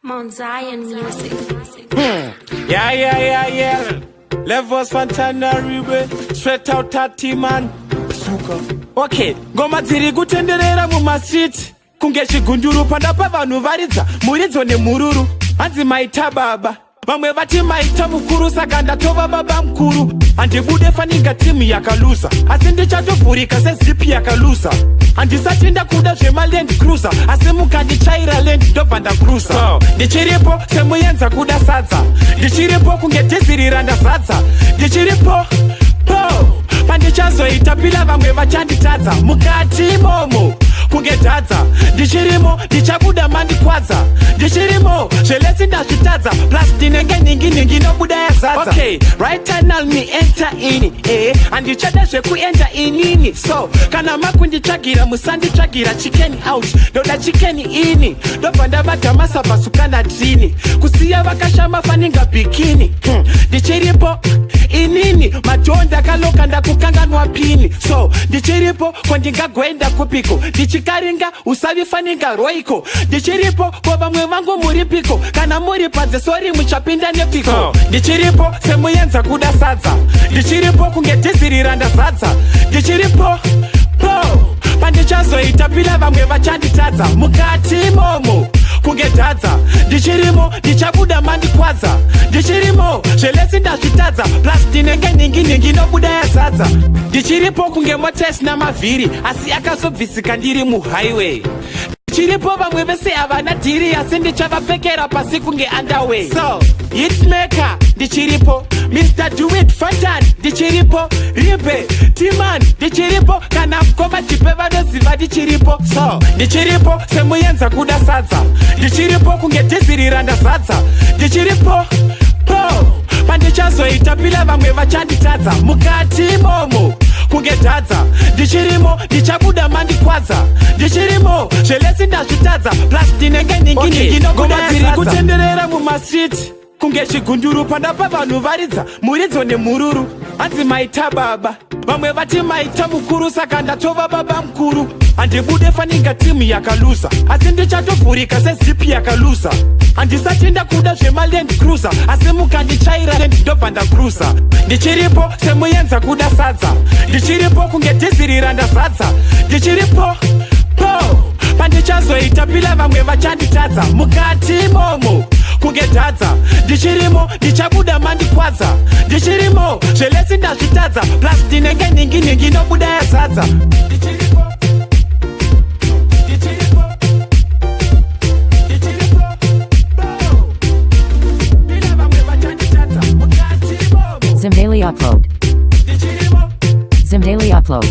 Mount Zion Music. Yeah. Levels Fantana Ribe, straight out 30 man. Suka. Okay, ngoma dziri kutenderera mumastreet kunge chigunduru. Pandapa vanhu varidza muridzo nemhururu, hanzi maita baba, vamwe vati maita mukuru, saka ndatova baba mukuru. Handibude faninga timu yakaluza, asi ndichatovhurika sezipi yakaluza. Handisati ndakuda zvemaLand Cruiser, asi mukandichaira land ndobva ndacruisa. So, ndichiripo semuyenza kuda sadza, ndichiripo kunge dhiziri randazadza, ndichiripo po pandichazoita pila, vamwe vachanditadza mukati imomo kunge dhadza. Ndichirimo, ndichabuda mandikwadza, ndichirimo zvelesi ndazvitadza, plus ndinenge ningi ningi nobuda yazadza. Okay, right now me enter ini, handichada zvekuenda inini. So kana makunditsvagira, musanditsvagira chicken out, ndoda chicken ini. Ndobva ndavadhamasa pasukana trini, kusiya vakashama faninga bikini. Ndichiripo inini, madhoo ndakaloka, ndakukanganwa PIN. So ndichiripo, kwandingagoenda kupiko? Ndichikaringa usavi faninga roiko. Ndichiripo, ko vamwe vangu muripiko? Kana muri panze, sorry, muchapinda nepiko? So, ndichiripo semuyenza kuda sadza, ndichiripo kunge dhiziri randazadza, ndichiripo po pandichazoita pila, vamwe vachanditadza mukati imomo kunge dhadza. Ndichirimo, ndichabuda mandikwadza, ndichirimo zvelesi ndazvitadza, plus ndinenge ningi ningi nobuda yazadza. Ndichiripo kunge mota isina mavhiri, asi akazobvisika ndiri muhighway. Ndichiripo, vamwe vese havana dhiri, asi ndichavapfekera pasi kunge underwear. So hitmaker ndichiripo, Mr Do It Fantan ndichiripo, Ribe Timan ndichiripo, kana mukoma Chipe vanoziva ndichiripo. So ndichiripo semuyenza kuda sadza, ndichiripo kunge dhiziri randazadza, ndichiripo po pandichazoita pila, vamwe vachanditadza mukati imomo kunge dhadza. Ndichirimo, ndichabuda mandikwadza, ndichirimo zvelesi ndazvitadza, plus ndinenge ningi ningi nobuda dziri kutenderera mumastreet kunge chigunduru. Pandapa vanhu varidza muridzo nemhururu, hanzi maita baba, vamwe vati maita mukuru, saka ndatova baba mukuru. Handibude faninga timu yakaluza, asi ndichatovhurika sezipi yakaluza. Handisati ndakuda zvemaLand Cruiser, asi mukandichaira land ndobva ndacruisa. Ndichiripo semuyenza kuda sadza, ndichiripo kunge dhiziri randazadza, ndichiripo po pandichazoita pila, vamwe vachanditadza mukati imomo kunge dhadza. Ndichirimo, ndichabuda mandikwadza, ndichirimo zvelesi ndazvitadza, plus ndinenge ningi ningi nobuda yazadza. Ndichiripo, ndichiripo, ndichiripo po pila, vamwe vachanditadza mukati imomo. Zim Daily Upload. Ndichirimo. Zim Daily Upload.